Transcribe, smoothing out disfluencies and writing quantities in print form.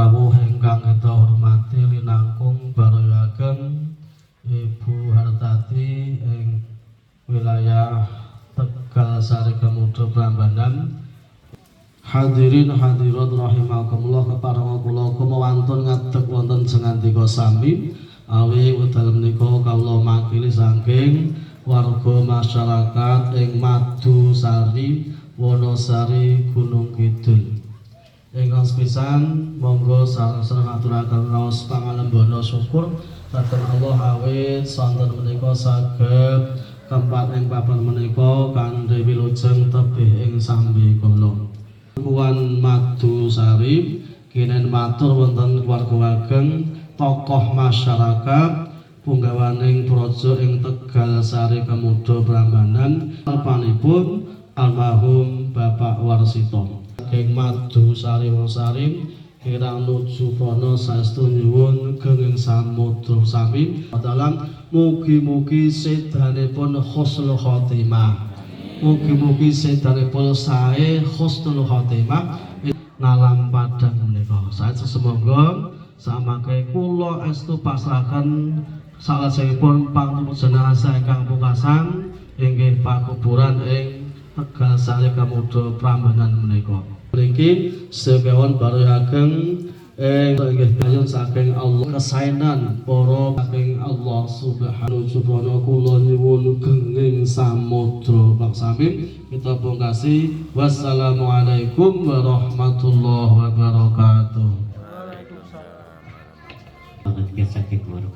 rawuh ingkang kita hormati, linangkung baroyaken Ibu Hartati ing wilayah Tegal Sari Kemudo Prambanan. Hadirin hadirat rahimakumullah, kepareng kula kumawantun ngadeg wonten sengandika sami awi wekdal menika kawula makili saking warga masyarakat ing Madusari, Wonosari, Gunung Kidul. Ingkang sepisan, monggo sareng-sareng aturaken raos pangalembana syukur dhateng Allah awit sonten menika saged tempat ing papan menika kanthi wilujeng tebih ing sambekala. Kuwan Madusari kinen matur wonten keluarga ageng, tokoh masyarakat, punggawaning praja ing Tegal Sari Kemudo Prambanan, panipun almarhum Bapak Warsito. Saking Madusari Wonosari kirang nuju prana saestu nyuwun genging samudra sami dalam, mugi-mugi sedanipun husnul khotimah. Mugi-mugi sedanipun sae husnul khotimah ngalam padang menika. Saestu sumangga samangke kula estu pasrahaken salajengipun pangtutu jenazah ingkang pungkasan inggih pakuburan ing Tegal Sari Kemudo Prambanan menika. Mriki sekewon baroyageng ing inggih payun saking Allah, kesaenan para saking Allah Subhanahu wa, kula nyuwun genging samudra paksami. Kita pungkasi, wassalamualaikum warahmatullahi wabarakatuh. Banget saking warga.